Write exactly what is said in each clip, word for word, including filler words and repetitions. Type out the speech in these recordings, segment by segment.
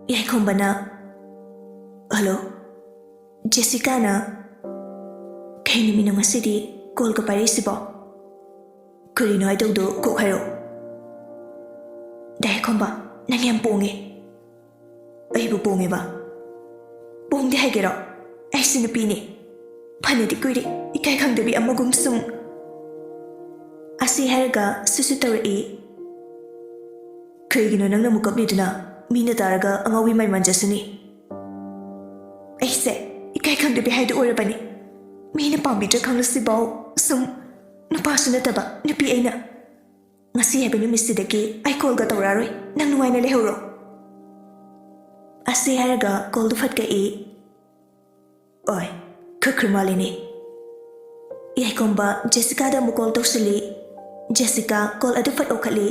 ꯌꯥꯏꯈꯣꯝꯕꯅ, "hello, ꯖꯦꯁꯤꯀꯥꯅ꯫ ꯀꯩ ꯅꯨꯃꯤꯠꯅꯣ ꯉꯁꯤꯗꯤ ꯀꯣꯜꯒ ꯄꯥꯏꯔꯛꯏꯁꯤꯕꯣ? ꯀꯔꯤꯅꯣ ꯍꯥꯏꯗꯧꯗꯣ ꯀꯣꯛ ꯍꯥꯏꯔꯛꯑꯣ꯫" "ꯗꯥ ꯌꯥꯏꯈꯣꯝꯕ, ꯅꯪ ꯌꯥꯝ ꯄꯣꯡꯉꯦ꯫" "ꯑꯩꯕꯨ ꯄꯣꯡꯉꯦꯕ? ꯄꯣꯡꯗꯦ ꯍꯥꯏꯒꯦꯔꯣ? ꯑꯩꯁꯤ ꯅꯨꯄꯤꯅꯤ꯫ ꯐꯅꯗꯤ ꯀꯨꯏꯔꯦ ꯏꯀꯥꯏ ꯈꯪꯗꯕꯤ ꯑꯃꯒꯨꯝ ꯁꯨꯝ꯫" ꯑꯁꯤ ꯍꯥꯏꯔꯒ ꯁꯨꯁꯨ ꯇꯧꯔꯛꯏ꯫ "ꯀꯩꯒꯤꯅꯣ ꯅꯪꯅ ꯑꯃꯨꯛ ꯀꯞꯂꯤꯗꯨꯅ? ꯃꯤꯅ ꯇꯥꯔꯒ ꯑꯉꯥꯎꯕꯤ ꯃꯥꯏ ꯃꯥꯟꯖꯁꯅꯤ꯫" "ꯑꯩꯁꯦ ꯏꯀꯥꯏ ꯈꯪꯗꯕꯤ ꯍꯥꯏꯗꯨ ꯑꯣꯏꯔꯕꯅꯤ꯫ ꯃꯤꯅ ꯄꯥꯝꯕꯤꯗ꯭ꯔꯥ ꯈꯪꯂꯁꯤꯐꯥꯎ ꯁꯨꯝ ꯅꯨꯄꯥꯁꯨ ꯅꯠꯇꯕ ꯅꯨꯄꯤ ꯑꯩꯅ꯫ ꯉꯁꯤ ꯍꯥꯏꯕ ꯅꯨꯃꯤꯠꯁꯤꯗꯒꯤ ꯑꯩ ꯀꯣꯜꯒ ꯇꯧꯔꯛꯑꯔꯣꯏ꯫ ꯅꯪ ꯅꯨꯡꯉꯥꯏꯅ ꯂꯩꯍꯧꯔꯣ꯫" ꯑꯁꯤ ꯍꯥꯏꯔꯒ ꯀꯣꯜꯗꯨ ꯐꯠ ꯀꯛꯏ꯫ ꯑꯣꯏ, ꯈꯛꯈ꯭ꯔ ꯃꯥꯜꯂꯤꯅꯦ꯫ ꯌꯥꯏꯈꯣꯝꯕ ꯖꯦꯁꯤꯀꯥꯗ ꯑꯃꯨꯛ ꯀꯣꯜ ꯇꯧꯁꯤꯜꯂꯤ꯫ ꯖꯦꯁꯤꯀꯥ ꯀꯣꯜ ꯑꯗꯨ ꯐꯠ ꯂꯧꯈꯠꯂꯤ꯫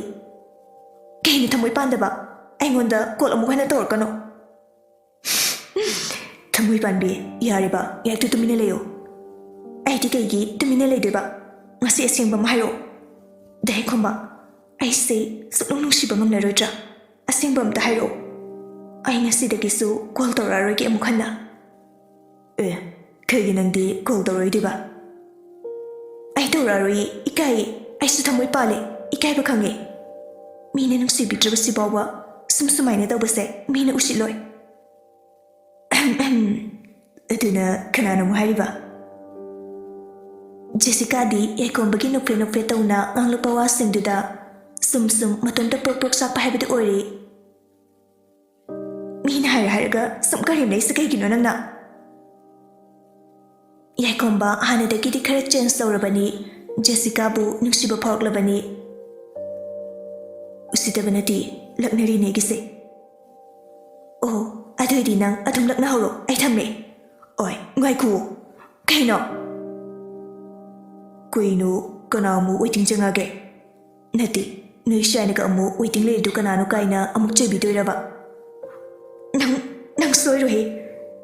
"ꯀꯩꯅꯣ ꯊꯃꯣꯏ ꯄꯥꯟꯗꯕ? ꯑꯩꯉꯣꯟꯗ ꯀꯣꯜ ꯑꯃꯨꯛ ꯍꯟꯅ ꯇꯧꯔꯛꯀꯅꯣ꯫" "ꯊꯃꯣꯏ ꯄꯥꯟꯕꯤ, ꯌꯥꯔꯦꯕ, ꯉꯥꯏꯍꯥꯛꯇ ꯇꯨꯃꯤꯟꯅ ꯂꯩꯌꯣ꯫" "ꯑꯩꯗꯤ ꯀꯩꯒꯤ ꯇꯨꯃꯤꯟꯅ ꯂꯩꯗꯣꯏꯕ? ꯉꯁꯤ ꯑꯁꯦꯡꯕ ꯑꯃ ꯍꯥꯏꯔꯛꯑꯣ꯫" "ꯗꯥ ꯌꯥꯏꯈꯣꯝꯕ, ꯑꯩꯁꯦ ꯁꯨꯛꯅꯨꯡ ꯅꯨꯡꯁꯤꯕ ꯉꯝꯂꯔꯣꯏꯗ꯭ꯔꯥ? ꯑꯁꯦꯡꯕ ꯑꯝꯇ ꯍꯥꯏꯔꯛꯑꯣ꯫ ꯑꯩ ꯉꯁꯤꯗꯒꯤꯁꯨ ꯀꯣꯜ ꯇꯧꯔꯛꯑꯔꯣꯏꯒꯦ ꯑꯃꯨꯛ ꯍꯟꯅ꯫" "ꯑꯦ, ꯀꯩꯒꯤ ꯅꯪꯗꯤ ꯀꯣꯜ ꯇꯧꯔꯛꯑꯣꯏꯗꯣꯏꯕ?" "ꯑꯩ ꯇꯧꯔꯛꯑꯔꯣꯏꯌꯦ, ꯏꯀꯥꯏꯌꯦ꯫ ꯑꯩꯁꯨ ꯊꯃꯣꯏ ꯄꯥꯜꯂꯦ, ꯏꯀꯥꯏꯕ ꯈꯪꯉꯦ꯫ ꯃꯤꯅ ꯅꯨꯡꯁꯤꯕꯤꯗ꯭ꯔꯕꯁꯤ ꯐꯥꯎꯕ ꯁꯨꯝ ꯁꯨꯃꯥꯏꯅ ꯇꯧꯕꯁꯦ ꯃꯤꯅ ꯎꯁꯤꯠꯂꯣꯏ꯫" "ꯑꯗꯨꯅ ꯀꯅꯥꯅ ꯑꯃꯨꯛ ꯍꯥꯏꯔꯤꯕ?" ꯖꯦꯁꯤꯀꯥꯗꯤ ꯌꯥꯏꯈꯣꯝꯕꯒꯤ ꯅꯣꯛꯐꯦꯠ ꯅꯣꯛꯐꯦꯠ ꯇꯧꯅ ꯉꯥꯡꯂꯛꯄ ꯋꯥꯁꯤꯡꯗꯨꯗ ꯁꯨꯝ ꯁꯨꯝ ꯃꯇꯣꯝꯇ ꯄ꯭ꯔꯣꯛ ꯄ꯭ꯔꯣꯛ ꯆꯥꯛꯄ ꯍꯥꯏꯕꯗꯨ ꯑꯣꯏꯔꯦ꯫ "ꯃꯤꯅ ꯍꯥꯏꯔ ꯍꯥꯏꯔꯒ ꯁꯨꯝ ꯀꯔꯦꯝꯅꯩꯁꯦ ꯀꯩꯒꯤꯅꯣ ꯅꯪꯅ?" ꯌꯥꯏꯈꯣꯝꯕ ꯍꯥꯟꯅꯗꯒꯤꯗꯤ ꯈꯔ ꯆꯦꯟꯖ ꯇꯧꯔꯕꯅꯤ꯫ ꯖꯦꯁꯤꯀꯥꯕꯨ ꯅꯨꯡꯁꯤꯕ ꯐꯥꯎꯔꯛꯂꯕꯅꯤ꯫ "ꯎꯁꯤꯠꯇꯕ ꯅꯠꯇꯦ, ꯂꯛꯅꯔꯤꯅꯦ ꯑꯩꯒꯤꯁꯦ꯫" "ꯑꯣ, ꯑꯗꯨꯑꯣꯏꯗꯤ ꯅꯪ ꯑꯗꯨꯝ ꯂꯛꯅꯍꯧꯔꯣ, ꯑꯩ ꯊꯝꯃꯦ꯫" "ꯑꯣꯏ, ꯉꯥꯏꯈꯨꯑꯣ꯫ ꯀꯩꯅꯣ?" "ꯀꯩꯅꯣ, ꯀꯅꯥ ꯑꯃꯨꯛ ꯋꯦꯇꯤꯡ ꯆꯪꯉꯒꯦ?" "ꯅꯠꯇꯦ, ꯅꯣꯏ ꯁ꯭ꯌꯥꯅꯒ ꯑꯃꯨꯛ ꯋꯦꯇꯤꯡ ꯂꯩꯔꯤꯗꯨ ꯀꯅꯥꯅꯣ ꯀꯥꯏꯅ ꯑꯃꯨꯛ ꯆꯩꯕꯤꯗꯣꯏꯔꯕ?" "ꯅꯪ, ꯅꯪ ꯁꯣꯏꯔꯣꯏꯍꯦ꯫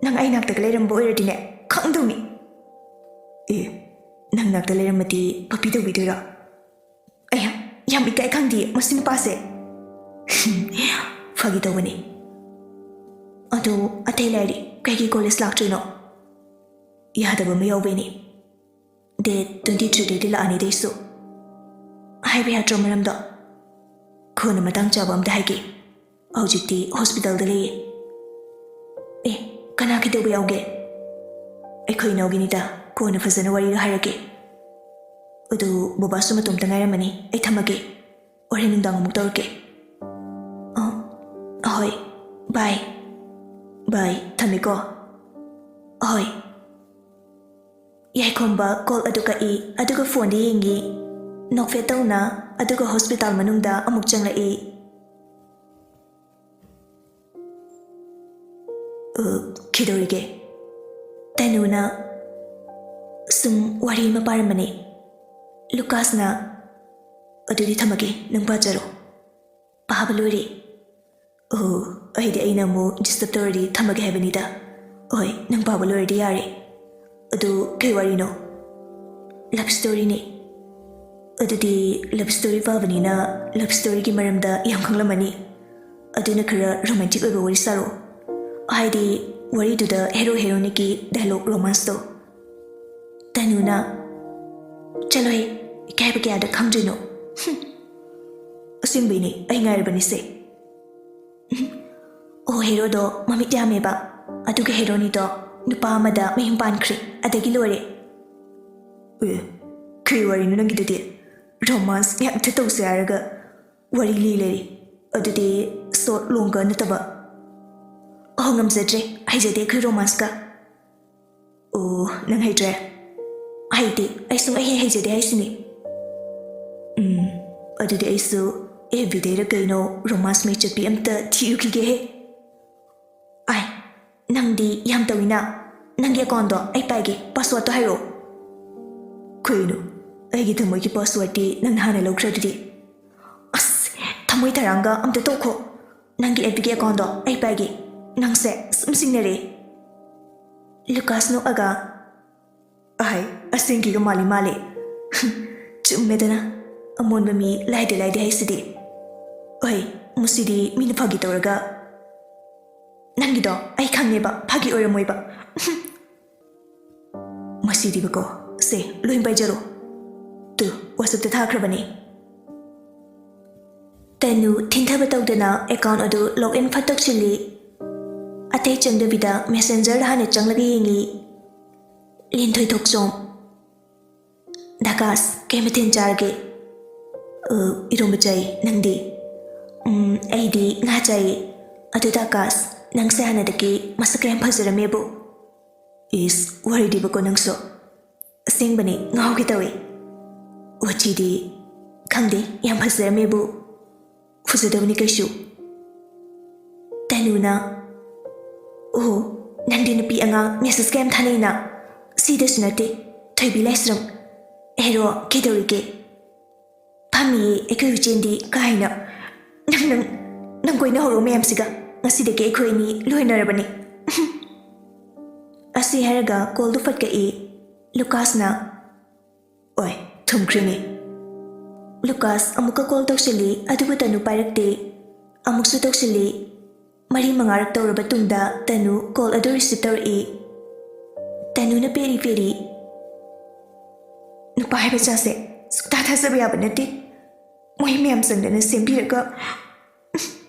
ꯅꯪ ꯑꯩ ꯅꯥꯛꯇꯒ ꯂꯩꯔꯝꯕ ꯑꯣꯏꯔꯗꯤꯅꯦ, ꯈꯪꯗꯧꯅꯤ꯫" "ꯑꯦ, ꯅꯪ ꯅꯥꯛꯇ ꯂꯩꯔꯝꯃꯗꯤ ꯄꯞꯄꯤ ꯇꯧꯕꯤꯗꯣꯏꯔꯣ?" "ꯑꯩ ꯌꯥꯝ ꯏꯀꯥꯏ ꯈꯪꯗꯦ ꯃꯁꯤ ꯅꯨꯄꯥꯁꯦ꯫" "ꯐꯥꯒꯤ ꯇꯧꯕꯅꯤ꯫ ꯑꯗꯨ ꯑꯇꯩ ꯂꯥꯏꯔꯤ, ꯀꯩꯒꯤ ꯀꯣꯂꯦꯖ ꯂꯥꯛꯇ꯭ꯔꯤꯅꯣ? ꯌꯥꯗꯕ ꯑꯃ ꯌꯥꯎꯕꯩꯅꯦ꯫ ꯗꯦꯠ ꯇ꯭ꯋꯦꯟꯇꯤ ꯊ꯭ꯔꯤꯗꯩꯗꯤ ꯂꯥꯛꯑꯅꯤꯗ ꯑꯩꯁꯨ꯫ ꯍꯥꯏꯕ ꯌꯥꯗ꯭ꯔꯣ ꯃꯔꯝꯗꯣ? ꯀꯣꯟꯅ ꯃꯇꯥꯡ ꯆꯥꯕ ꯑꯝꯗ ꯍꯥꯏꯒꯦ꯫ ꯍꯧꯖꯤꯛꯇꯤ ꯍꯣꯁꯄꯤꯇꯥꯜꯗ ꯂꯩꯌꯦ꯫ ꯑꯦ, ꯀꯅꯥ ꯀꯩꯗꯧꯕ ꯌꯥꯎꯒꯦ? ꯑꯩꯈꯣꯏ ꯏꯅꯥꯎꯒꯤꯅꯤꯗ, ꯀꯣꯟꯅ ꯐꯖꯅ ꯋꯥꯔꯤꯒ ꯍꯥꯏꯔꯛꯀꯦ꯫ ꯑꯗꯨ ꯕꯕꯥꯁꯨ ꯃꯇꯣꯝꯇ ꯉꯥꯏꯔꯝꯃꯅꯤ, ꯑꯩ ꯊꯝꯃꯒꯦ꯫ ꯍꯣꯔꯦꯟ ꯅꯨꯡꯗꯥꯡ ꯑꯃꯨꯛ ꯇꯧꯔꯛꯀꯦ꯫ ꯑ, ꯑꯍꯣꯏ, ꯕꯥꯏ꯫ ꯕꯥꯏ, ꯊꯝꯃꯦꯀꯣ꯫ ꯑꯍꯣꯏ꯫ ꯌꯥꯏꯈꯣꯝꯕ ꯀꯣꯜ ꯑꯗꯨ ꯀꯛꯏ, ꯑꯗꯨꯒ ꯐꯣꯟꯗ ꯌꯦꯡꯉꯤ꯫ ꯅꯣꯛꯐꯦꯠ ꯇꯧꯅ, ꯑꯗꯨꯒ ꯍꯣꯁꯄꯤꯇꯥꯜ ꯃꯅꯨꯡꯗ ꯑꯃꯨꯛ ꯆꯪꯂꯛꯏ꯫ "ꯑ, ꯀꯩꯗꯧꯔꯤꯒꯦ?" ꯇꯅꯨꯅ ꯁꯨꯝ ꯋꯥꯔꯤ ꯑꯃ ꯄꯥꯔꯝꯕꯅꯦ꯫ ꯂꯨꯀꯥꯁꯅ, "ꯑꯗꯨꯗꯤ ꯊꯝꯃꯒꯦ, ꯅꯪ ꯄꯥꯖꯔꯣ꯫" "ꯄꯥꯕ ꯂꯣꯏꯔꯦ꯫" "ꯑꯣ, ꯑꯩꯗꯤ ꯑꯩꯅ ꯑꯃꯨꯛ ꯗꯤꯁꯇꯔꯕ ꯇꯧꯔꯗꯤ ꯊꯝꯃꯒꯦ ꯍꯥꯏꯕꯅꯤꯗ꯫ ꯍꯣꯏ, ꯅꯪ ꯄꯥꯕ ꯂꯣꯏꯔꯗꯤ ꯌꯥꯔꯦ꯫ ꯑꯗꯨ ꯀꯩ ꯋꯥꯔꯤꯅꯣ?" "ꯂꯚ ꯁ꯭ꯇꯣꯔꯤꯅꯦ꯫" "ꯑꯗꯨꯗꯤ ꯂꯚ ꯁ꯭ꯇꯣꯔꯤ ꯄꯥꯕꯅꯤꯅ ꯂꯚ ꯁ꯭ꯇꯣꯔꯤꯒꯤ ꯃꯔꯝꯗ ꯌꯥꯝ ꯈꯪꯂꯝꯃꯅꯤ꯫ ꯑꯗꯨꯅ ꯈꯔ ꯔꯣꯃꯥꯟꯇꯤꯛ ꯑꯣꯏꯕ ꯋꯥꯔꯤ ꯁꯥꯔꯣ꯫ ꯍꯥꯏꯗꯤ ꯋꯥꯔꯤꯗꯨꯗ ꯍꯦꯔꯣ ꯍꯦꯔꯣꯅꯤꯒꯤ ꯗꯥꯏꯂꯣꯛ ꯔꯣꯃꯥꯟꯁꯇꯣ꯫" ꯇꯅꯨꯅ, "ꯆꯠꯂꯣꯍꯦ, ꯏꯀꯥꯏꯕ ꯀꯌꯥꯗ ꯈꯪꯗ꯭ꯔꯤꯅꯣ?" "ꯍꯨꯝ, ꯑꯁꯦꯡꯕꯩꯅꯦ, ꯑꯩ ꯉꯥꯏꯔꯕꯅꯤꯁꯦ꯫" "ꯑꯣ, ꯍꯦꯔꯣꯗꯣ ꯃꯃꯤꯠ ꯌꯥꯝꯃꯦꯕ, ꯑꯗꯨꯒ ꯍꯦꯔꯣꯅꯤꯗꯣ ꯅꯨꯄꯥ ꯑꯃꯗ ꯃꯌꯨꯝ ꯄꯥꯟꯈ꯭ꯔꯦ, ꯑꯗꯒꯤ ꯂꯣꯏꯔꯦ꯫" "ꯑꯦ, ꯀꯩ ꯋꯥꯔꯤꯅꯣ ꯅꯪꯒꯤꯗꯨꯗꯤ? ꯔꯣꯃꯥꯟꯁ ꯉꯥꯛꯇ ꯇꯧꯁꯦ ꯍꯥꯏꯔꯒ ꯋꯥꯔꯤ ꯂꯤ ꯂꯩꯔꯦ꯫ ꯑꯗꯨꯗꯤ ꯁꯣꯔꯠ ꯂꯣꯡꯒ ꯅꯠꯇꯕ?" "ꯑꯣ, ꯉꯝꯖꯗ꯭ꯔꯦ, ꯍꯩꯖꯗꯦ ꯑꯩꯈꯣꯏ ꯔꯣꯃꯥꯟꯁꯀ꯫" "ꯑꯣ, ꯅꯪ ꯍꯩꯇ꯭ꯔꯦ?" "ꯍꯩꯇꯦ, ꯑꯩ ꯁꯨꯡꯍꯩ ꯍꯦꯛ ꯍꯩꯖꯗꯦ ꯍꯥꯏꯁꯤꯅꯤ꯫" "ꯎꯝ, ꯑꯗꯨꯗꯤ ꯑꯩꯁꯨ ꯑꯦꯐ ꯕꯤꯗꯩꯔ ꯀꯩꯅꯣ ꯔꯣꯃꯥꯟꯁ ꯃꯩ ꯆꯠꯄꯤ ꯑꯝꯇ ꯊꯤꯔꯨꯈꯤꯒꯦꯍꯦ꯫ ꯑꯥꯏ, ꯅꯪꯗꯤ ꯌꯥꯝ ꯇꯧꯏꯅ꯫ ꯅꯪꯒꯤ ꯑꯦꯀꯥꯎꯟꯗꯣ ꯑꯩ ꯄꯥꯏꯒꯦ, ꯄꯥꯁꯋꯥꯔꯗꯇꯣ ꯍꯥꯏꯔꯛꯑꯣ꯫" "ꯀꯩꯅꯣ? ꯑꯩꯒꯤ ꯊꯃꯣꯏꯒꯤ ꯄꯥꯁꯋꯥꯔꯗꯇꯤ ꯅꯪꯅ ꯍꯥꯟꯅ ꯂꯧꯈ꯭ꯔꯗꯨꯗꯤ?" "ꯑꯁ, ꯊꯃꯣꯏ ꯊꯔꯥꯡꯒ ꯑꯝꯇ ꯇꯣꯛꯈꯣ꯫ ꯅꯪꯒꯤ ꯑꯦꯐ ꯕꯤꯒꯤ ꯑꯦꯀꯥꯎꯟꯗꯣ ꯑꯩ ꯄꯥꯏꯒꯦ꯫ ꯅꯪꯁꯦ ꯁꯨꯝ ꯁꯤꯡꯅꯔꯦ꯫" ꯂꯨꯀꯥꯁ ꯅꯣꯛꯑꯒ, "ꯑꯍꯩ, ꯑꯁꯦꯡꯀꯤꯒ ꯃꯥꯜꯂꯤ ꯃꯥꯜꯂꯤ꯫" "ꯆꯨꯝꯃꯦꯗꯅ, ꯑꯃꯣꯟꯕ ꯃꯤ ꯂꯥꯏꯗꯦ ꯂꯥꯏꯗꯦ ꯍꯥꯏꯁꯤꯗꯤ꯫ ꯑꯍꯩ, ꯃꯁꯤꯗꯤ ꯃꯤꯅ ꯐꯥꯒꯤ ꯇꯧꯔꯒ꯫ ꯅꯪꯒꯤꯗꯣ ꯑꯩ ꯈꯪꯉꯦꯕ, ꯐꯥꯒꯤ ꯑꯣꯏꯔꯝꯃꯣꯏꯕ꯫ ꯃꯁꯤꯗꯤꯕꯀꯣ꯫ ꯁꯦ, ꯂꯣꯏ ꯄꯥꯏꯖꯔꯣ꯫ ꯇꯨ, WhatsApp-ꯇ ꯊꯥꯈ꯭ꯔꯕꯅꯦ꯫ ꯇꯅꯨ ꯊꯤꯟꯊꯕ ꯇꯧꯗꯅ account ꯑꯗꯨ log in ꯐꯠ ꯇꯧꯁꯤꯜꯂꯤ꯫ ꯑꯇꯩ ꯆꯪꯗꯕꯤꯗ Messenger-ꯗ ꯍꯥꯟꯅ ꯆꯪꯂꯒ ꯌꯦꯡꯉꯤ꯫ ꯂꯤꯟꯊꯣꯏ ꯊꯣꯛꯆꯣꯝ꯫ "ꯗꯥꯀꯥꯁ, ꯀꯩ ꯃꯊꯦꯜ ꯆꯥꯔꯒꯦ?" "ꯑ, ꯏꯔꯣꯝꯕ ꯆꯥꯏ, ꯅꯪꯗꯤ?" "ꯎꯝ, ꯑꯩꯗꯤ ꯉꯥ ꯆꯥꯏ꯫ ꯑꯗꯨ ꯗꯥꯀꯥꯁ, ꯅꯪꯁꯦ ꯍꯥꯟꯅꯗꯒꯤ ꯃꯁꯛ ꯌꯥꯝ ꯐꯖꯔꯝꯃꯦꯕꯨ?" ꯏꯁ, ꯋꯥꯔꯤꯗꯤꯕꯀꯣ ꯅꯪꯁꯨ꯫ ꯑꯁꯦꯡꯕꯅꯦ, ꯉꯥꯎꯒꯦ ꯇꯧꯋꯦ꯫ ꯋꯥꯊꯤꯗꯤ꯫ ꯈꯪꯗꯦ, ꯌꯥꯝ ꯐꯖꯔꯝꯃꯦꯕꯨ꯫ ꯐꯖꯗꯕꯅꯤ ꯀꯩꯁꯨ꯫ ꯇꯅꯨꯅ, "ꯑꯣ, ꯅꯪꯗꯤ ꯅꯨꯄꯤ ꯑꯉꯥꯡ message ꯀꯌꯥꯝ ꯊꯥꯅꯩꯅ?" "ꯁꯤꯗꯁꯨ ꯅꯠꯇꯦ, ꯊꯣꯏꯕꯤ ꯂꯥꯏꯁ꯭ꯔꯝ꯫ ꯍꯦꯔꯣ, ꯀꯩꯗꯧꯔꯤꯒꯦ?" "ꯐꯝꯃꯤꯌꯦ ꯑꯩꯈꯣꯏ ꯏꯆꯦꯟꯗꯤ ꯀꯥꯏꯅ꯫ ꯅꯪ, ꯅꯪ, ꯅꯪ ꯀꯣꯏꯅꯍꯧꯔꯣ ꯃꯌꯥꯝꯁꯤꯒ꯫ ꯉꯁꯤꯗꯒꯤ ꯑꯩꯈꯣꯏ ꯑꯅꯤ ꯂꯣꯏꯅꯔꯕꯅꯤ꯫" ꯑꯁꯤ ꯍꯥꯏꯔꯒ call-ꯗꯨ ꯐꯠ ꯀꯛꯏ꯫ ꯂꯨꯀꯥꯁꯅ, "ꯑꯣꯏ, ꯊꯝꯈ꯭ꯔꯦꯅꯦ꯫" ꯂꯨꯀꯥꯁ ꯑꯃꯨꯛꯀ call ꯇꯧꯁꯤꯜꯂꯤ, ꯑꯗꯨꯕꯨ ꯇꯅꯨ ꯄꯥꯏꯔꯛꯇꯦ꯫ ꯑꯃꯨꯛꯁꯨ ꯇꯧꯁꯤꯜꯂꯤ꯫ ꯃꯔꯤ ꯃꯉꯥꯔꯛ ꯇꯧꯔꯕ ꯇꯨꯡꯗ ꯇꯅꯨ call ꯑꯗꯨ receive ꯇꯧꯔꯛꯏ꯫ ꯇꯅꯨꯅ ꯄꯦꯔꯤ ꯄꯦꯔꯤ, "ꯅꯨꯄꯥ ꯍꯥꯏꯕ ꯆꯥꯁꯦ ꯁꯨꯛꯊꯥ ꯊꯥꯖꯕ ꯌꯥꯕ ꯅꯠꯇꯦ꯫ ꯃꯣꯏ ꯃꯌꯥꯝ ꯆꯪꯗꯅ ꯁꯦꯝꯕꯤꯔꯒ꯫"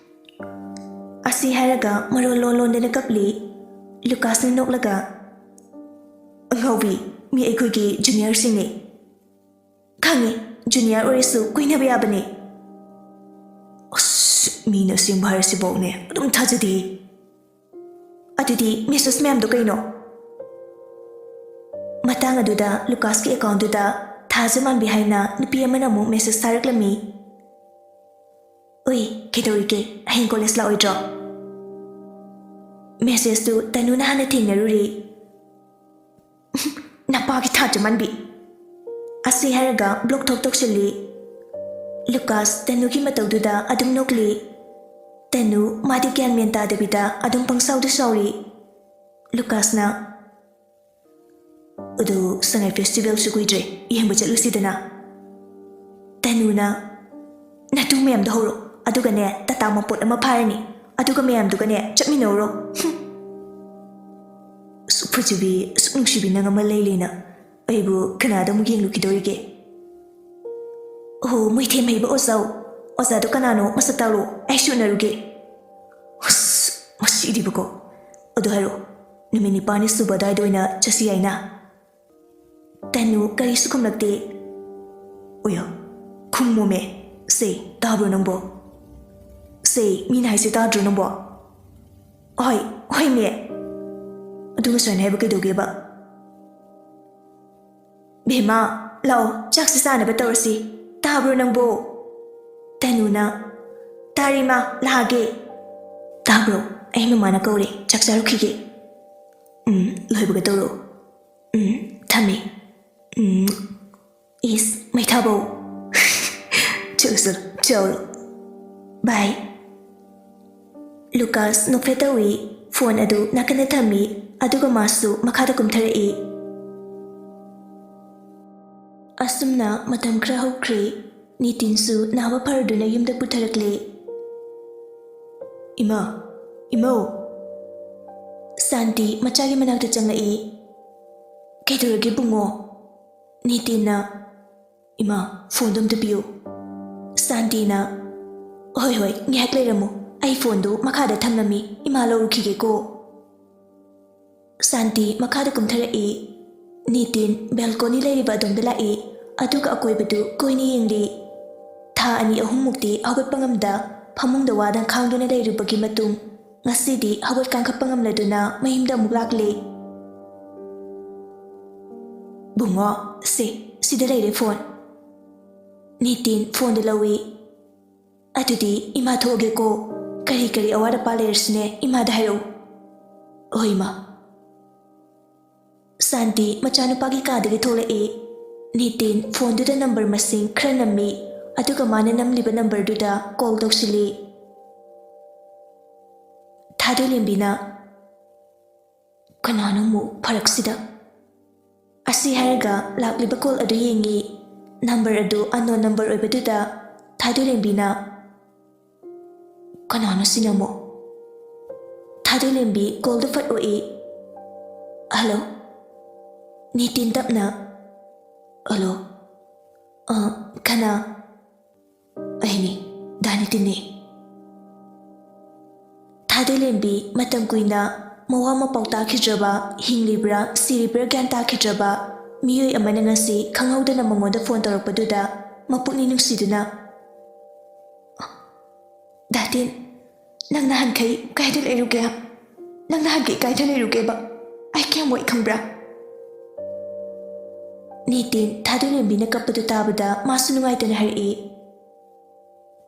ꯑꯁꯤ ꯍꯥꯏꯔꯒ ꯃꯔꯣꯜ ꯂꯣꯟ ꯂꯣꯟꯗꯅ ꯀꯞꯂꯤ꯫ ꯂꯨꯀꯥꯁꯅ ꯅꯣꯛꯂꯒ, "ꯑꯉꯥꯎꯕꯤ, ꯃꯤ ꯑꯩꯈꯣꯏꯒꯤ junior-ꯁꯤꯡꯅꯤ꯫" "ꯈꯪꯉꯤ, junior ꯑꯣꯏꯔꯁꯨ ꯀꯣꯏꯅꯕ ꯌꯥꯕꯅꯦ꯫" "ꯑꯁ, ꯃꯤꯅ ꯑꯁꯦꯡꯕ ꯍꯥꯏꯔꯁꯤꯐꯥꯎꯅꯦ ꯑꯗꯨꯝ ꯊꯥꯖꯗꯦ꯫" "ꯑꯗꯨꯗꯤ message ꯃꯌꯥꯝꯗꯣ ꯀꯩꯅꯣ?" ꯃꯇꯥꯡ ꯑꯗꯨꯗ ꯂꯨꯀꯥꯁꯀꯤ account-ꯇꯨꯗ ꯊꯥꯖ ꯃꯥꯟꯕꯤ ꯍꯥꯏꯅ ꯅꯨꯄꯤ ꯑꯃꯅ ꯑꯃꯨꯛ message ꯊꯥꯔꯛꯂꯝꯃꯤ꯫ "ꯎꯏ, ꯀꯩꯗꯧꯔꯤꯒꯦ? ꯍꯌꯦꯡ college ꯂꯥꯛꯑꯣꯏꯗ꯭ꯔꯣ?" Message-ꯇꯨ ꯇꯅꯨꯅ ꯍꯥꯟꯅ ꯊꯦꯡꯅꯔꯨꯔꯤ꯫ "ꯅꯄꯥꯒꯤ ꯊꯥꯖ ꯃꯥꯟꯕꯤ꯫" ꯑꯁꯤ ꯍꯥꯏꯔꯒ block ꯊꯣꯛ ꯇꯧꯁꯤꯜꯂꯤ꯫ ꯂꯨꯀꯥꯁ ꯇꯅꯨꯒꯤ ꯃꯇꯧꯗꯨꯗ ꯑꯗꯨꯝ ꯅꯣꯛꯂꯤ꯫ ꯇꯅꯨ ꯃꯥꯗꯤ ꯒ꯭ꯌꯥꯟ ꯃꯦꯟ ꯇꯥꯗꯕꯤꯗ ꯑꯗꯨꯝ ꯄꯪꯁꯥꯎꯗ ꯁꯥꯎꯔꯤ꯫ ꯂꯨꯀꯥꯁꯅ, "ꯑꯗꯨ ꯁꯉꯥꯏ festival-ꯁꯨ ꯀꯨꯏꯗ꯭ꯔꯦ, ꯌꯦꯡꯕ ꯆꯠꯂꯨꯁꯤꯗꯅ꯫" ꯇꯅꯨꯅ, "ꯅꯇꯨ ꯃꯌꯥꯝꯗꯣ ꯍꯧꯔꯣ, ꯑꯗꯨꯒꯅꯦ ꯇꯥꯇꯥ ꯃꯄꯣꯠ ꯑꯃ ꯐꯥꯔꯅꯤ꯫ ꯑꯗꯨꯒ ꯃꯌꯥꯝꯗꯨꯒꯅꯦ ꯆꯠꯃꯤꯟꯅꯧꯔꯣ꯫ ꯍꯨꯝ꯫ ꯑꯁꯨꯛ ꯐꯖꯕꯤ, ꯑꯁꯨꯛ ꯅꯨꯡꯁꯤꯕꯤ ꯅꯪ ꯑꯃ ꯂꯩ ꯂꯩꯅ ꯑꯩꯕꯨ ꯀꯅꯥꯗ ꯑꯃꯨꯛ ꯌꯦꯡꯂꯨꯈꯤꯗꯣꯔꯤꯒꯦ? ꯑꯣꯍꯣ, ꯃꯣꯏꯊꯦꯝ ꯍꯩꯕ ꯑꯣꯖꯥ꯫ ꯑꯣꯖꯥꯗꯣ ꯀꯅꯥꯅꯣ? ꯃꯁꯛ ꯇꯥꯛꯂꯣ, ꯑꯩꯁꯨ ꯎꯅꯔꯨꯒꯦ꯫ ꯑꯁ, ꯃꯁꯤꯗꯤꯕꯀꯣ꯫ ꯑꯗꯨ ꯍꯥꯏꯔꯣ, ꯅꯨꯃꯤꯠ ꯅꯤꯄꯥꯜꯅꯤ ꯁꯨꯕ ꯑꯗꯨꯋꯥꯏꯗ ꯑꯣꯏꯅ ꯆꯠꯁꯤ ꯍꯥꯏꯅ? ꯇꯅꯨ ꯀꯔꯤꯁꯨ ꯈꯨꯝꯂꯛꯇꯦ꯫ ꯑꯣꯌꯥ, ꯈꯨꯝꯃꯣꯃꯦ꯫ ꯁꯦ, ꯇꯥꯕ꯭ꯔꯣ ꯅꯪꯕꯣ? ꯁꯦ, ꯃꯤꯅ ꯍꯥꯏꯁꯦ ꯇꯥꯗ꯭ꯔꯣ ꯅꯪꯕꯣ? ꯍꯣꯏ, ꯍꯣꯏ ꯃꯦ꯫ ꯑꯗꯨ ꯉꯁꯥꯏꯅ ꯍꯥꯏꯕ ꯀꯩꯗꯧꯒꯦꯕ? ꯕꯦꯝꯃ, ꯂꯥꯛꯑꯣ, ꯆꯥꯛꯁꯤ ꯆꯥꯅꯕ ꯇꯧꯔꯁꯤ꯫ ꯇꯥꯕ꯭ꯔꯣ ꯅꯪꯕꯣ? ꯇꯅꯨꯅ, ꯇꯥꯔꯦ ꯃꯥ, ꯂꯥꯛꯑꯒꯦ꯫ ꯇꯥꯕ꯭ꯔꯣ? ꯑꯩ ꯃꯃꯥꯅ ꯀꯧꯔꯦ, ꯆꯥꯛ ꯆꯥꯔꯨꯈꯤꯒꯦ꯫ ꯎꯝ, ꯂꯣꯏꯕꯒ ꯇꯧꯔꯛꯑꯣ꯫ ꯎꯝ, ꯊꯝꯃꯦ꯫ ꯎꯝ, ꯏꯁ, ꯃꯩꯊꯥꯕꯧ꯫ ꯆꯠꯂꯨ, ꯆꯠꯂꯨ, ꯆꯠꯂꯨ꯫ ꯕꯥꯏ꯫ ꯂꯨꯀꯥꯁ ꯅꯣꯛꯐꯦꯠ ꯇꯧꯏ, ꯐꯣꯟ ꯑꯗꯨ ꯅꯥꯀꯟꯗ ꯊꯝꯃꯤ, ꯑꯗꯨꯒ ꯃꯥꯁꯨ ꯃꯈꯥꯗ ꯀꯨꯝꯊꯔꯛꯏ꯫ ꯑꯁꯨꯝꯅ ꯃꯇꯝ ꯈꯔ ꯍꯧꯈ꯭ꯔꯦ꯫ ꯅꯤꯇꯤꯟꯁꯨ ꯅꯥꯕ ꯐꯔꯗꯨꯅ ꯌꯨꯝꯗ ꯄꯨꯊꯔꯛꯂꯦ꯫ ꯏꯃꯥ, ꯏꯃꯧ꯫ ꯁꯥꯟꯇꯤ ꯃꯆꯥꯒꯤ ꯃꯅꯥꯛꯇ ꯆꯪꯂꯛꯏ꯫ "ꯀꯩꯗꯧꯔꯒꯦ ꯕꯨꯡꯉꯣ?" ꯅꯤꯇꯤꯟꯅ, "ꯏꯃꯥ, ꯐꯣꯟꯗꯣ ꯑꯝꯇ ꯄꯤꯌꯨ꯫" ꯁꯥꯟꯇꯤꯅ, "ꯍꯣꯏ, ꯍꯣꯏ, ꯉꯥꯏꯍꯥꯛ ꯂꯩꯔꯝꯃꯨ, ꯑꯩ ꯐꯣꯟꯗꯨ ꯃꯈꯥꯗ ꯊꯝꯂꯝꯃꯤ, ꯏꯃꯥ ꯂꯧꯔꯨꯈꯤꯒꯦꯀꯣ꯫" ꯁꯥꯟꯇꯤ ꯃꯈꯥꯗ ꯀꯨꯝꯊꯔꯛꯏ꯫ ꯅꯤꯇꯤꯟ ꯕꯦꯜꯀꯣꯅꯤ ꯂꯩꯔꯤꯕ ꯑꯗꯣꯝꯗ ꯂꯥꯛꯏ, ꯑꯗꯨꯒ ꯑꯀꯣꯏꯕꯗꯨ ꯀꯣꯏꯅ ꯌꯦꯡꯂꯤ꯫ ꯊꯥ ꯑꯅꯤ ꯑꯍꯨꯝꯃꯨꯛꯇꯤ ꯍꯧꯒꯠꯄ ꯉꯝꯗ ꯐꯃꯨꯡꯗ ꯋꯥꯗꯅ ꯈꯥꯡꯗꯨꯅ ꯂꯩꯔꯨꯕꯒꯤ ꯃꯇꯨꯡ, ꯉꯁꯤꯗꯤ ꯍꯧꯒꯠ ꯀꯥꯡꯈꯠꯄ ꯉꯝꯂꯗꯨꯅ ꯃꯌꯨꯝꯗ ꯑꯃꯨꯛ ꯂꯥꯛꯂꯦ꯫ "ꯕꯨꯡꯉꯣ, ꯁꯦ, ꯁꯤꯗ ꯂꯩꯔꯦ ꯐꯣꯟ꯫" ꯅꯤꯇꯤꯟ ꯐꯣꯟꯗꯨ ꯂꯧꯏ꯫ "ꯑꯗꯨꯗꯤ ꯏꯃꯥ ꯊꯣꯛꯑꯒꯦꯀꯣ꯫ ꯀꯔꯤ ꯀꯔꯤ ꯑꯋꯥꯠ ꯑꯄꯥ ꯂꯩꯔꯁꯨꯅꯦ, ꯏꯃꯥꯗ ꯍꯥꯏꯔꯛꯎ꯫" "ꯍꯣꯏ, ꯏꯃꯥ꯫" ꯁꯥꯟꯇꯤ ꯃꯆꯥꯅꯨꯄꯥꯒꯤ ꯀꯥꯗꯒꯤ ꯊꯣꯛꯂꯛꯏ꯫ ꯅꯤꯇꯤꯟ ꯐꯣꯟꯗꯨꯗ ꯅꯝꯕꯔ ꯃꯁꯤꯡ ꯈꯔ ꯅꯝꯃꯤ, ꯑꯗꯨꯒ ꯃꯥꯅ ꯅꯝꯂꯤꯕ ꯅꯝꯕꯔꯗꯨꯗ ꯀꯣꯜ ꯇꯧꯁꯤꯜꯂꯤ꯫ ꯊꯥꯗꯣꯏꯂꯦꯝꯕꯤꯅ, "ꯀꯅꯥꯅꯣ ꯑꯃꯨꯛ ꯐꯔꯛꯁꯤꯗ?" ꯑꯁꯤ ꯍꯥꯏꯔꯒ ꯂꯥꯛꯂꯤꯕ ꯀꯣꯜ ꯑꯗꯨ ꯌꯦꯡꯉꯤ꯫ ꯅꯝꯕꯔ ꯑꯗꯨ ꯑꯟꯅꯣꯟ ꯅꯝꯕꯔ ꯑꯣꯏꯕꯗꯨꯗ ꯊꯥꯗꯣꯏꯂꯦꯝꯕꯤꯅ, "ꯀꯅꯥꯅꯣ ꯁꯤꯅ ꯑꯃꯨꯛ?" ꯊꯥꯗꯣꯏꯂꯦꯝꯕꯤ ꯀꯣꯜꯗꯨ ꯐꯠ ꯑꯣꯛꯏ꯫ "ꯍꯜꯂꯣ?" ꯅꯤꯇꯤꯟ ꯇꯞꯅ, "ꯍꯜꯂꯣ? ꯑ, ꯀꯅꯥ?" "ꯑꯩꯅꯤ, ꯗꯥ ꯅꯤꯇꯤꯟꯅꯤ꯫" ꯊꯥꯗꯣꯏꯂꯦꯝꯕꯤ ꯃꯇꯝ ꯀꯨꯏꯅ ꯃꯋꯥ ꯃꯄꯥꯎ ꯇꯥꯈꯤꯗ꯭ꯔꯕ, ꯍꯤꯡꯂꯤꯕ꯭ꯔꯥ ꯁꯤꯔꯤꯕ꯭ꯔꯥ ꯒ꯭ꯌꯥꯟ ꯇꯥꯈꯤꯗ꯭ꯔꯕ ꯃꯤꯑꯣꯏ ꯑꯃꯅ ꯉꯁꯤ ꯈꯪꯍꯧꯗꯅ ꯃꯉꯣꯟꯗ ꯐꯣꯟ ꯇꯧꯔꯛꯄꯗꯨꯗ ꯃꯄꯨꯛꯅꯤꯡ ꯅꯨꯡꯁꯤꯗꯨꯅ, "ꯗꯥ ꯇꯤꯟ, ꯅꯪ ꯅꯍꯥꯟꯈꯩ ꯀꯥꯏꯗ ꯂꯩꯔꯨꯒꯦ? ꯅꯪ ꯅꯍꯥꯟꯈꯩ ꯀꯥꯏꯗ ꯂꯩꯔꯨꯒꯦꯕ? ꯑꯩ ꯀꯌꯥꯝ ꯋꯥꯏ ꯈꯪꯕ꯭ꯔꯥ?" ꯅꯤꯇꯤꯟ ꯊꯥꯗꯣꯏꯂꯦꯝꯕꯤꯅ ꯀꯞꯄꯗꯨ ꯇꯥꯕꯗ ꯃꯥꯁꯨ ꯅꯨꯡꯉꯥꯏꯇꯅ ꯍꯥꯏꯔꯛꯏ,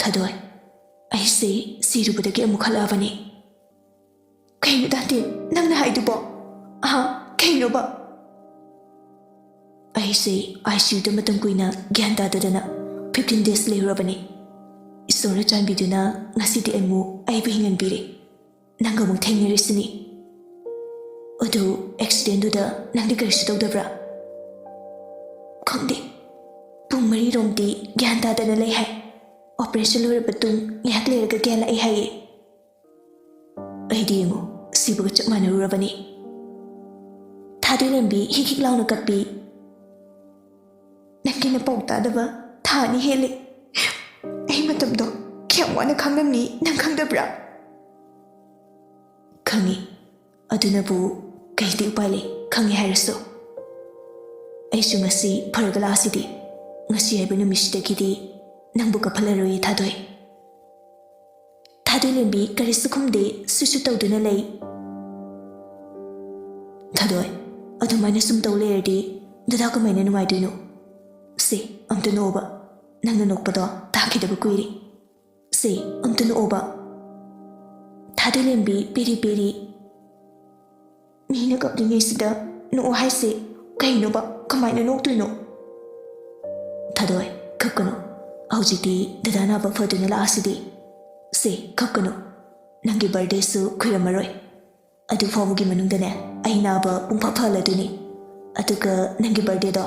"ꯊꯥꯗꯣꯏ, ꯑꯩꯁꯦ ꯁꯤꯔꯨꯕꯗꯒꯤ ꯑꯃꯨꯛ ꯍꯜꯂꯛꯑꯕꯅꯤ꯫" "ꯀꯩꯅꯣ ꯗꯥ ꯇꯤꯟ, ꯅꯪꯅ ꯍꯥꯏꯗꯨꯕꯣ? ꯑꯍꯥ, ꯀꯩꯅꯣꯕ?" "ꯑꯩꯁꯦ ICUꯗ ꯃꯇꯝ ꯀꯨꯏꯅ ꯒ꯭ꯌꯥꯟ ꯇꯥꯗꯗꯅ fifteen days ꯂꯩꯔꯨꯔꯕꯅꯤ꯫ ꯏꯁꯣꯔꯅ ꯆꯥꯟꯕꯤꯗꯨꯅ ꯉꯁꯤꯗꯤ ꯑꯩꯕꯨ, ꯑꯩꯕꯨ ꯍꯤꯡꯍꯟꯕꯤꯔꯦ꯫ ꯅꯪꯒ ꯑꯃꯨꯛ ꯊꯦꯡꯅꯔꯤꯁꯤꯅꯤ꯫ ꯑꯗꯨ accidentꯗꯨꯗ ꯅꯪꯗꯤ ꯀꯔꯤꯁꯨ ꯇꯧꯗꯕ꯭ꯔꯥ?" "ꯈꯪꯗꯦ꯫ ꯄꯨꯡ ꯃꯔꯤꯔꯣꯝꯗꯤ ꯒ꯭ꯌꯥꯟ ꯇꯥꯗꯅ ꯂꯩ ꯍꯥꯏ꯫ Operation ꯂꯣꯏꯔꯕ ꯇꯨꯡ ꯉꯥꯏꯍꯥꯛ ꯂꯩꯔꯒ ꯒ꯭ꯌꯥꯟ ꯂꯥꯛꯑꯦ ꯍꯥꯏꯌꯦ꯫ ꯑꯩꯗꯤ ꯌꯦꯡꯉꯨ, ꯁꯤꯕꯒ ꯆꯞ ꯃꯥꯟꯅꯔꯨꯔꯕꯅꯤ꯫" ꯊꯥꯗꯣꯏꯂꯦꯝꯕꯤ ꯍꯤꯛ ꯍꯤꯛ ꯂꯥꯎꯅ ꯀꯞꯄꯤ꯫ "ꯅꯪꯒꯤ ꯅꯄꯥꯎ ꯇꯥꯗꯕ ꯊꯥ ꯑꯅꯤ ꯍꯦꯜꯂꯦ꯫ ꯑꯩ ꯃꯇꯝꯗꯣ ꯀꯌꯥꯝ ꯋꯥꯅ ꯈꯥꯡꯂꯝꯅꯤ ꯅꯪ ꯈꯪꯗꯕ꯭ꯔꯥ?" "ꯈꯪꯉꯤ꯫ ꯑꯗꯨꯅꯕꯨ ꯀꯩꯗꯤ ꯎꯄꯥꯏ ꯂꯩ, ꯈꯪꯉꯦ ꯍꯥꯏꯔꯁꯨ꯫ ꯑꯩꯁꯨ ꯉꯁꯤ ꯐꯔꯒ ꯂꯥꯛꯑꯁꯤꯗꯤ꯫ ꯉꯁꯤ ꯍꯥꯏꯕ ꯅꯨꯃꯤꯠꯁꯤꯗꯒꯤꯗꯤ ꯅꯪꯕꯨ ꯀꯞꯍꯜꯂꯔꯣꯏꯌꯦ ꯊꯥꯗꯣꯏ꯫" ꯊꯥꯗꯣꯏꯂꯦꯝꯕꯤ ꯀꯔꯤꯁꯨ ꯈꯨꯝꯗꯦ, ꯁꯨꯁꯨ ꯇꯧꯗꯨꯅ ꯂꯩ꯫ "ꯊꯥꯗꯣꯏ, ꯑꯗꯨꯃꯥꯏꯅ ꯁꯨꯝ ꯇꯧ ꯂꯩꯔꯗꯤ ꯗꯗꯥ ꯀꯃꯥꯏꯅ ꯅꯨꯡꯉꯥꯏꯗꯣꯏꯅꯣ? ꯁꯦ, ꯑꯝꯇ ꯅꯣꯛꯑꯣꯕ꯫ ꯅꯪꯅ ꯅꯣꯛꯄꯗꯣ ꯇꯥꯈꯤꯗꯕ ꯀꯨꯏꯔꯦ꯫ ꯁꯦ, ꯑꯝꯇ ꯅꯣꯛꯑꯣꯕ꯫" ꯊꯥꯗꯣꯏꯂꯦꯝꯕꯤ ꯄꯦꯔꯤ ꯄꯦꯔꯤ꯫ "ꯃꯤꯅ ꯀꯞꯂꯤꯉꯩꯁꯤꯗ ꯅꯣꯛꯑꯣ ꯍꯥꯏꯁꯦ ꯀꯩꯅꯣꯕ? ꯀꯃꯥꯏꯅ ꯅꯣꯛꯇꯣꯏꯅꯣ?" "ꯊꯥꯗꯣꯏ, ꯀꯞꯀꯅꯨ꯫ ꯍꯧꯖꯤꯛꯇꯤ ꯗꯗꯥ ꯅꯥꯕ ꯐꯗꯨꯅ ꯂꯥꯛꯑꯁꯤꯗꯤ꯫ ꯁꯦ, ꯀꯞꯀꯅꯨ꯫ ꯅꯪꯒꯤ birthdayꯁꯨ ꯀꯨꯏꯔꯝꯃꯔꯣꯏ꯫ ꯑꯗꯨ ꯐꯥꯎꯕꯒꯤ ꯃꯅꯨꯡꯗꯅꯦ, ꯑꯩ ꯅꯥꯕ ꯄꯨꯡꯐ ꯐꯍꯜꯂꯗꯣꯏꯅꯤ꯫ ꯑꯗꯨꯒ ꯅꯪꯒꯤ birthdayꯗꯣ,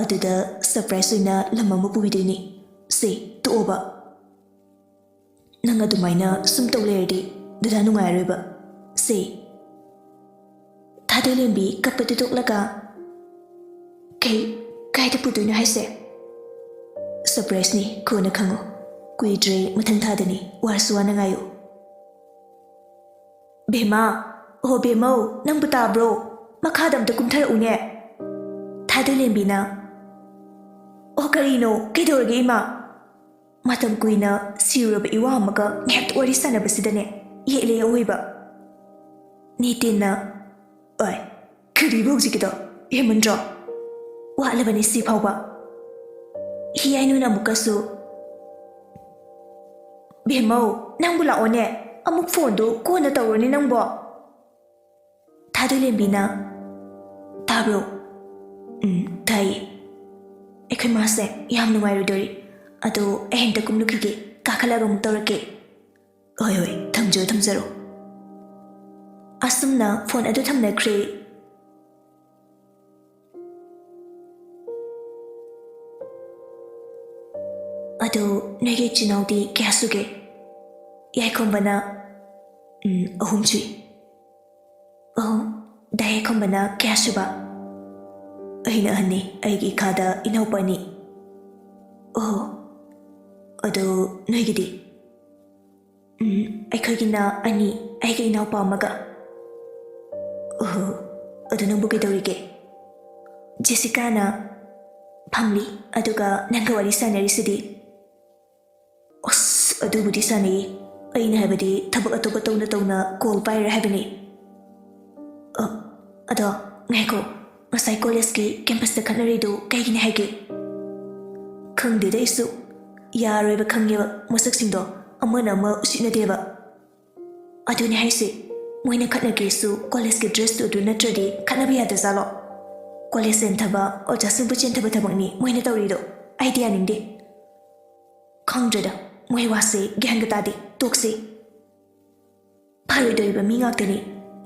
ꯑꯗꯨꯗ surprise ꯑꯣꯏꯅ ꯂꯝ ꯑꯃ ꯄꯨꯕꯤꯗꯣꯏꯅꯤ꯫ ꯁꯦ, ꯇꯣꯛꯑꯣꯕ꯫ ꯅꯪ ꯑꯗꯨꯃꯥꯏꯅ ꯁꯨꯝ ꯇꯧ ꯂꯩꯔꯗꯤ ꯗꯗꯥ ꯅꯨꯡꯉꯥꯏꯔꯣꯏꯕ꯫ ꯁꯦ, ꯊꯥꯗꯣꯏꯂꯦꯝꯕꯤ ꯀꯞꯄꯗꯨ ꯇꯣꯛꯂꯒ, "ꯀꯩ, ꯀꯥꯏꯗ ꯄꯨꯗꯣꯏꯅꯣ ꯍꯥꯏꯁꯦ?" "ꯁꯔꯄ꯭ꯔꯥꯏꯖꯅꯤ, ꯀꯣꯟꯅ ꯈꯪꯉꯣ꯫ ꯀꯨꯏꯗ꯭ꯔꯦ, ꯃꯊꯪ ꯊꯥꯗꯅꯤ, ꯋꯥꯔꯁꯨ ꯋꯥꯅ ꯉꯥꯏꯌꯨ꯫" "ꯕꯦꯝꯃ, ꯑꯣ ꯕꯦꯝꯃꯧ, ꯅꯪꯕꯨ ꯇꯥꯕ꯭ꯔꯣ? ꯃꯈꯥꯗ ꯑꯝꯇ ꯀꯨꯝꯊꯔꯛꯎꯅꯦ꯫" ꯊꯥꯗꯣꯏꯂꯦꯝꯕꯤꯅ, "ꯑꯣ ꯀꯔꯤꯅꯣ? ꯀꯩꯗꯧꯔꯒꯦ ꯏꯃꯥ?" ꯃꯇꯝ ꯀꯨꯏꯅ ꯁꯤꯔꯨꯔꯕ ꯏꯋꯥ ꯑꯃꯒ ꯉꯥꯏꯍꯥꯛꯇ ꯋꯥꯔꯤ ꯁꯥꯟꯅꯕꯁꯤꯗꯅꯦ, ꯌꯦꯠꯂꯦ ꯑꯋꯣꯏꯕ꯫ ꯅꯤꯇꯤꯟꯅ, "ꯑꯣꯏ, ꯀꯔꯤꯕ ꯍꯧꯖꯤꯛꯀꯤꯗꯣ? ꯍꯦꯟꯃꯟꯗ꯭ꯔꯣ? ꯋꯥꯠꯂꯕꯅꯤ ꯁꯤ ꯐꯥꯎꯕ꯫" ꯍꯤꯌꯥꯏꯅꯨꯅ ꯑꯃꯨꯛꯀꯁꯨ, "ꯕꯦꯝꯃꯧ, ꯅꯪꯕꯨ ꯂꯥꯛꯑꯣꯅꯦ, ꯑꯃꯨꯛ ꯐꯣꯟꯗꯨ ꯀꯣꯟꯅ ꯇꯧꯔꯣꯅꯦ ꯅꯪꯕꯣ꯫" ꯊꯥꯗꯣꯏꯂꯦꯝꯕꯤꯅ, "ꯇꯥꯕ꯭ꯔꯣ? ꯎꯝ, ꯇꯥꯏꯌꯦ꯫ ꯑꯩꯈꯣꯏ ꯃꯥꯁꯦ ꯌꯥꯝ ꯅꯨꯡꯉꯥꯏꯔꯣꯏꯗꯣꯔꯤ꯫ ꯑꯗꯣ ꯑꯩ ꯑꯝꯇ ꯀꯨꯝꯂꯨꯈꯤꯒꯦ, ꯀꯥꯈꯠꯂꯒ ꯑꯃꯨꯛ ꯇꯧꯔꯛꯀꯦ꯫" "ꯍꯣꯏ, ꯍꯣꯏ, ꯊꯝꯖꯔꯣ, ꯊꯝꯖꯔꯣ꯫" ꯑꯁꯨꯝꯅ ꯐꯣꯟ ꯑꯗꯨ ꯊꯝꯅꯈ꯭ꯔꯦ꯫ "ꯑꯗꯣ ꯅꯣꯏꯒꯤ ꯏꯆꯤꯟ ꯏꯅꯥꯎꯗꯤ ꯀꯌꯥ ꯁꯨꯒꯦ?" ꯌꯥꯏꯈꯣꯝꯕꯅ, "ꯎꯝ, ꯑꯍꯨꯝ ꯁꯨꯏ꯫" "ꯑꯣ, ꯗꯥ ꯌꯥꯏꯈꯣꯝꯕꯅ ꯀꯌꯥ ꯁꯨꯕ?" "ꯑꯩꯅ ꯑꯍꯟꯅꯤ, ꯑꯩꯒꯤ ꯏꯈꯥꯗ ꯏꯅꯥꯎꯄꯥ ꯑꯅꯤ꯫" "ꯑꯣ, ꯑꯗꯣ ꯅꯣꯏꯒꯤꯗꯤ?" "ꯎꯝ, ꯑꯩꯈꯣꯏꯒꯤꯅ ꯑꯅꯤ, ꯑꯩꯒ ꯏꯅꯥꯎꯄꯥ ꯑꯃꯒ꯫" "ꯑꯣꯍꯣ, ꯑꯗꯨ ꯅꯪꯕꯨ ꯀꯩꯗꯧꯔꯤꯒꯦ?" ꯖꯦꯁꯤꯀꯥꯅ, "ꯐꯝꯂꯤ, ꯑꯗꯨꯒ ꯅꯪꯒ ꯋꯥꯔꯤ ꯁꯥꯟꯅꯔꯤꯁꯤꯗꯤ꯫" "ꯑꯁ, ꯑꯗꯨꯕꯨꯗꯤ ꯁꯥꯟꯅꯩ, ꯑꯩꯅ ꯍꯥꯏꯕꯗꯤ ꯊꯕꯛ ꯑꯇꯣꯞꯄ ꯇꯧꯅ ꯇꯧꯅ ꯀꯣꯜ ꯄꯥꯏꯔꯦ ꯍꯥꯏꯕꯅꯤ꯫" "ꯑ, ꯑꯗꯣ ꯉꯥꯏꯈꯣ, ꯉꯁꯥꯏ ꯀꯣꯂꯦꯖꯀꯤ ꯀꯦꯝꯄꯁꯇ ꯈꯠꯅꯔꯤꯗꯨ ꯀꯩꯒꯤꯅꯤ ꯍꯥꯏꯒꯦ?" "ꯈꯪꯗꯦꯗ ꯑꯩꯁꯨ, ꯌꯥꯔꯣꯏꯕ ꯈꯪꯉꯦꯕ, ꯃꯁꯛꯁꯤꯡꯗꯣ ꯑꯃꯅ ꯑꯃ ꯎꯁꯤꯠꯅꯗꯦꯕ꯫" "ꯑꯗꯨꯅꯦ ꯍꯥꯏꯁꯦ, ꯃꯣꯏꯅ ꯈꯠꯅꯒꯦꯁꯨ ꯀꯣꯂꯦꯖꯀꯤ ꯗ꯭ꯔꯦꯁꯇꯨ ꯑꯗꯨ ꯅꯠꯇ꯭ꯔꯗꯤ ꯈꯠꯅꯕ ꯌꯥꯗꯖꯥꯠꯂꯣ? ꯀꯣꯂꯦꯖ ꯆꯦꯟꯊꯕ, ꯑꯣꯖꯥꯁꯤꯡꯕꯨ ꯆꯦꯟꯊꯕ ꯊꯕꯛꯅꯤ ꯃꯣꯏꯅ ꯇꯧꯔꯤꯗꯣ, ꯑꯩꯗꯤ ꯌꯥꯅꯤꯡꯗꯦ꯫" "ꯈꯪꯗ꯭ꯔꯦꯗ, ꯃꯣꯏ ꯋꯥꯁꯦ ꯒ꯭ꯌꯥꯟꯒ ꯇꯥꯗꯦ, ꯇꯣꯛꯁꯤ꯫ ꯐꯔꯣꯏꯗꯧꯔꯤꯕ ꯃꯤ ꯉꯥꯛꯇꯅꯤ,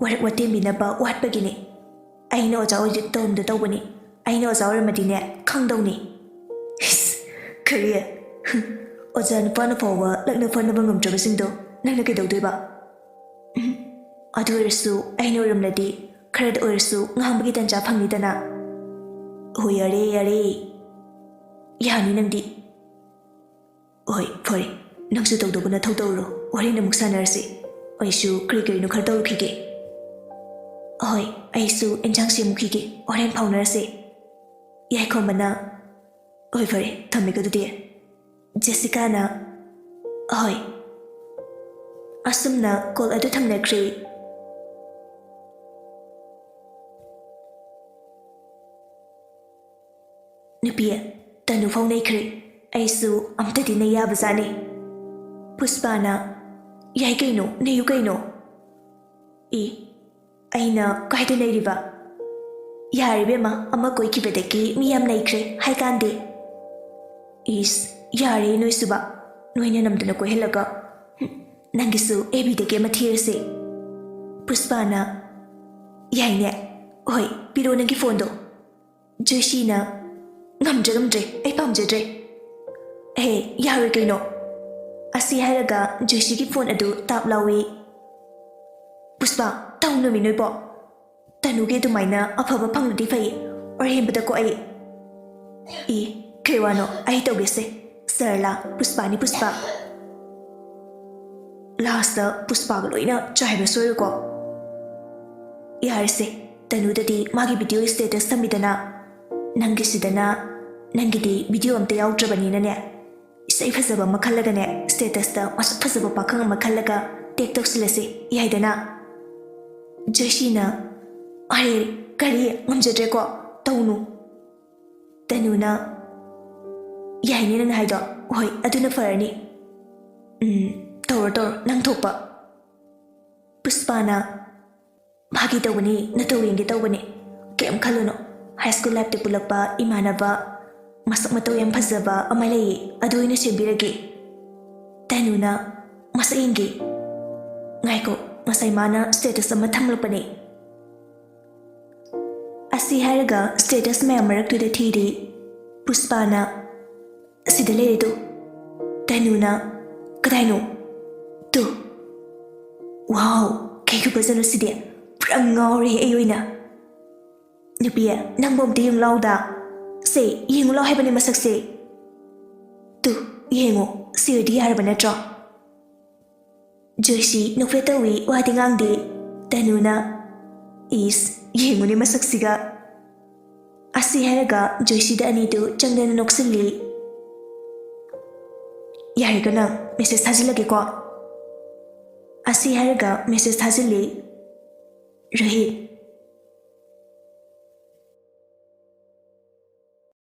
ꯋꯥꯔꯛ ꯋꯥꯇꯦꯝꯕꯤꯅꯕ ꯋꯥꯠꯄꯒꯤꯅꯤ꯫ ꯑꯩꯅ ꯑꯣꯖꯥ ꯑꯣꯏꯗꯤ ꯇꯧꯔꯝꯗ ꯇꯧꯕꯅꯤ, ꯑꯩꯅ ꯑꯣꯖꯥ ꯑꯣꯏꯔꯝꯃꯗꯤꯅꯦ ꯈꯪꯗꯧꯅꯤ꯫" "ꯏꯁ, ꯀꯔꯤ? ꯍꯨꯝ, ꯑꯣꯖꯥ ꯅꯨꯄꯥꯅ ꯐꯥꯎꯕ ꯂꯛꯅ ꯐꯥꯅꯕ ꯉꯝꯗ꯭ꯔꯕꯁꯤꯡꯗꯣ ꯅꯪꯅ ꯀꯩꯗꯧꯗꯣꯏꯕ?" "ꯎꯝ, ꯑꯗꯨ ꯑꯣꯏꯔꯁꯨ ꯑꯩꯅ ꯑꯣꯏꯔꯝꯂꯗꯤ ꯈꯔꯗ ꯑꯣꯏꯔꯁꯨ ꯉꯥꯡꯕꯒꯤ ꯇꯟꯖꯥ ꯐꯪꯅꯤꯗꯅ꯫ ꯍꯣꯏ, ꯌꯥꯔꯦ, ꯌꯥꯔꯦ꯫ ꯌꯥꯅꯤ ꯅꯪꯗꯤ꯫ ꯍꯣꯏ, ꯐꯔꯦ꯫ ꯅꯪꯁꯨ ꯇꯧꯗꯧꯕ ꯅꯊꯧ ꯇꯧꯔꯣ꯫ ꯍꯣꯔꯦꯟ ꯑꯃꯨꯛ ꯁꯥꯟꯅꯔꯁꯤ꯫ ꯑꯩꯁꯨ ꯀꯔꯤ ꯀꯔꯤꯅꯣ ꯈꯔ ꯇꯧꯔꯨꯈꯤꯒꯦ꯫ ꯍꯣꯏ, ꯑꯩꯁꯨ ꯏꯟꯖꯥꯡ ꯁꯦꯝꯃꯨꯈꯤꯒꯦ꯫ ꯍꯣꯔꯦꯟ ꯐꯥꯎꯅꯔꯁꯤ꯫ ꯌꯥꯏꯈꯣꯝꯕꯅ, "ꯍꯣꯏ, ꯐꯔꯦ, ꯊꯝꯃꯦꯀꯣ ꯑꯗꯨꯗꯤ꯫" ꯖꯦꯁꯤꯀꯥꯅ, "ꯍꯣꯏ꯫" ꯑꯁꯨꯝꯅ ꯀꯣꯜ ꯑꯗꯨ ꯊꯝꯅꯈ꯭ꯔꯦ꯫ ꯅꯨꯄꯤ, ꯇꯅꯨ ꯐꯥꯎ ꯅꯩꯈ꯭ꯔꯦ꯫ ꯑꯩꯁꯨ ꯑꯝꯇꯗꯤ ꯅꯩ ꯌꯥꯕꯖꯥꯠꯅꯤ꯫ ꯄꯨꯁꯄꯥꯅ, "ꯌꯥꯏ ꯀꯩꯅꯣ, ꯅꯩꯌꯨ ꯀꯩꯅꯣ꯫" "ꯏ, ꯑꯩꯅ ꯀꯥꯏꯗ ꯅꯩꯔꯤꯕ? ꯌꯥꯔꯦ ꯏꯕꯦꯝꯃ, ꯑꯃ ꯀꯣꯏꯈꯤꯕꯗꯒꯤ ꯃꯤ ꯌꯥꯝ ꯅꯩꯈ꯭ꯔꯦ ꯍꯥꯏꯀꯥꯟꯗꯦ꯫" "ꯏꯁ, ꯌꯥꯔꯦ ꯅꯣꯏꯁꯨꯕ, ꯅꯣꯏꯅ ꯅꯝꯗꯅ ꯀꯣꯏꯍꯜꯂꯒ꯫ ꯍꯨꯝ, ꯅꯪꯒꯤꯁꯨ ꯑꯦꯐ ꯕꯤꯗꯒꯤ ꯑꯃ ꯊꯤꯔꯁꯦ꯫" ꯄꯨꯁꯄꯥꯅ, "ꯌꯥꯏꯅꯦ, ꯍꯣꯏ, ꯄꯤꯔꯛꯑꯣ ꯅꯪꯒꯤ ꯐꯣꯟꯗꯣ꯫" ꯖꯣꯏꯁꯤꯅ, "ꯉꯝꯗ꯭ꯔꯦ, ꯉꯝꯗ꯭ꯔꯦ, ꯑꯩ ꯄꯥꯝꯖꯗ꯭ꯔꯦ꯫" "ꯑꯦ, ꯌꯥꯔꯣꯏ ꯀꯩꯅꯣ꯫" ꯑꯁꯤ ꯍꯥꯏꯔꯒ ꯖꯣꯏꯁꯤꯒꯤ ꯐꯣꯟ ꯑꯗꯨ ꯇꯥꯞ ꯂꯥꯎꯏ꯫ "ꯄꯨꯁꯄꯥ, ꯇꯧꯅꯨꯃꯤ ꯅꯣꯏꯕꯣ꯫ ꯇꯅꯨꯒꯤ ꯑꯗꯨꯃꯥꯏꯅ ꯑꯐꯕ ꯐꯪꯂꯗꯤ ꯐꯩ, ꯑꯣꯔ ꯍꯦꯟꯕꯗꯀꯣ ꯑꯩ꯫" "ꯏ, ꯀꯩ ꯋꯥꯅꯣ, ꯑꯩ ꯇꯧꯒꯦꯁꯦ꯫ ꯁꯔꯂꯥ, ꯄꯨꯁꯄꯥꯅꯤ ꯄꯨꯁꯄꯥ꯫" ꯂꯥꯁꯇ ꯄꯨꯁꯄꯥꯒ ꯂꯣꯏꯅ ꯆꯥꯏꯕ ꯁꯣꯏꯔꯣꯀꯣ꯫ ꯌꯥꯔꯦꯁꯦ, ꯇꯅꯨꯗꯗꯤ ꯃꯥꯒꯤ ꯚꯤꯗꯤꯑꯣ ꯁ꯭ꯇꯦꯇꯁ ꯊꯝꯃꯤꯗꯅ, ꯅꯪꯒꯤꯁꯤꯗꯅ ꯅꯪꯒꯤꯗꯤ ꯚꯤꯗꯤꯑꯣ ꯑꯝꯇ ꯌꯥꯎꯗ꯭ꯔꯕꯅꯤꯅꯅꯦ, ꯏꯁꯩ ꯐꯖꯕ ꯑꯃ ꯈꯜꯂꯒꯅꯦ, ꯁ꯭ꯇꯦꯇꯁꯇ ꯃꯁꯛ ꯐꯖꯕ ꯄꯥꯈꯪ ꯑꯃ ꯈꯜꯂꯒ ꯇꯦꯛ ꯇꯧꯁꯤꯜꯂꯁꯤ, ꯌꯥꯏꯗꯅ? ꯖꯣꯏꯁꯤꯅ, "ꯑꯔꯦ, ꯀꯔꯤ? ꯉꯝꯖꯗ꯭ꯔꯦꯀꯣ, ꯇꯧꯅꯨ꯫" ꯇꯅꯨꯅ, "ꯌꯥꯏꯅꯦ ꯅꯪꯅ ꯍꯥꯏꯗꯣ, ꯍꯣꯏ, ꯑꯗꯨꯅ ꯐꯔꯅꯤ꯫ ꯎꯝ, ꯇꯧꯔꯣ, ꯇꯧꯔꯣ, ꯅꯪ ꯊꯣꯛꯄ꯫" ꯄꯨꯁꯄꯥꯅ, "ꯐꯥꯒꯤ ꯇꯧꯕꯅꯤ, ꯅꯇꯧ ꯌꯦꯡꯒꯦ ꯇꯧꯕꯅꯤ꯫ ꯀꯩꯝ ꯈꯜꯂꯨꯅꯨ꯫ ꯍꯥꯏ ꯁ꯭ꯀꯨꯜ ꯂꯥꯏꯐꯇ ꯄꯨꯜꯂꯛꯄ ꯏꯃꯥꯟꯅꯕ ꯃꯁꯛ ꯃꯇꯧ ꯌꯥꯝ ꯐꯖꯕ ꯑꯃ ꯂꯩꯌꯦ, ꯑꯗꯨ ꯑꯣꯏꯅ ꯁꯦꯝꯕꯤꯔꯒꯦ꯫" ꯇꯅꯨꯅ, "ꯃꯁꯛ ꯌꯦꯡꯒꯦ꯫ ꯉꯥꯏꯈꯣ, ꯉꯁꯥꯏ ꯃꯥꯅ ꯁ꯭ꯇꯦꯇꯁ ꯑꯃ ꯊꯝꯂꯛꯄꯅꯦ꯫" ꯑꯁꯤ ꯍꯥꯏꯔꯒ ꯁ꯭ꯇꯦꯇꯁ ꯃꯌꯥꯝ ꯃꯔꯛꯇꯨꯗ ꯊꯤꯔꯤ꯫ ꯄꯨꯁꯄꯥꯅ, "ꯑꯁꯤꯗ ꯂꯩꯔꯦ ꯇꯨ꯫" ꯇꯅꯨꯅ, "ꯀꯗꯥꯏꯅꯣ?" "ꯇꯨ꯫" "ꯋꯥꯎ, ꯈꯨꯐꯖꯅꯣ ꯁꯤꯗꯤ꯫ ꯄꯨꯔꯥ ꯉꯥꯎꯔꯦ ꯑꯩ ꯑꯣꯏꯅ꯫ ꯅꯨꯄꯤ, ꯅꯪꯕꯨ ꯑꯝꯇ ꯌꯦꯡꯉꯨ ꯂꯥꯎꯗ꯫ ꯁꯦ, ꯌꯦꯡꯉꯨ ꯂꯥꯎ ꯍꯥꯏꯕꯅꯦ ꯃꯁꯛꯁꯦ꯫ ꯇꯨ, ꯌꯦꯡꯉꯨ, ꯁꯤ ꯑꯣꯏꯗꯤ ꯌꯥꯔꯕ ꯅꯠꯇ꯭ꯔꯣ? ꯖꯣꯏꯁꯤ ꯅꯣꯛꯐꯦꯠ ꯇꯧꯏ, ꯋꯥꯗꯤ ꯉꯥꯡꯗꯦ꯫ ꯇꯅꯨꯅ, "ꯏꯁ, ꯌꯦꯡꯉꯨꯅꯦ ꯃꯁꯛꯁꯤꯒ"꯫ ꯑꯁꯤ ꯍꯥꯏꯔꯒ ꯖꯣꯏꯁꯤꯗ ꯑꯅꯤꯗꯨ ꯆꯪꯗꯅ ꯅꯣꯛꯁꯤꯜꯂꯤ꯫ "ꯌꯥꯔꯦꯀꯣ ꯅꯪ, ꯃꯦꯁꯦꯖ ꯊꯥꯖꯤꯜꯂꯒꯦꯀꯣ"꯫ ꯑꯁꯤ ꯍꯥꯏꯔꯒ ꯃꯦꯁꯦꯖ ꯊꯥꯖꯤꯜꯂꯤ꯫ "ꯔꯣꯍꯤꯠ,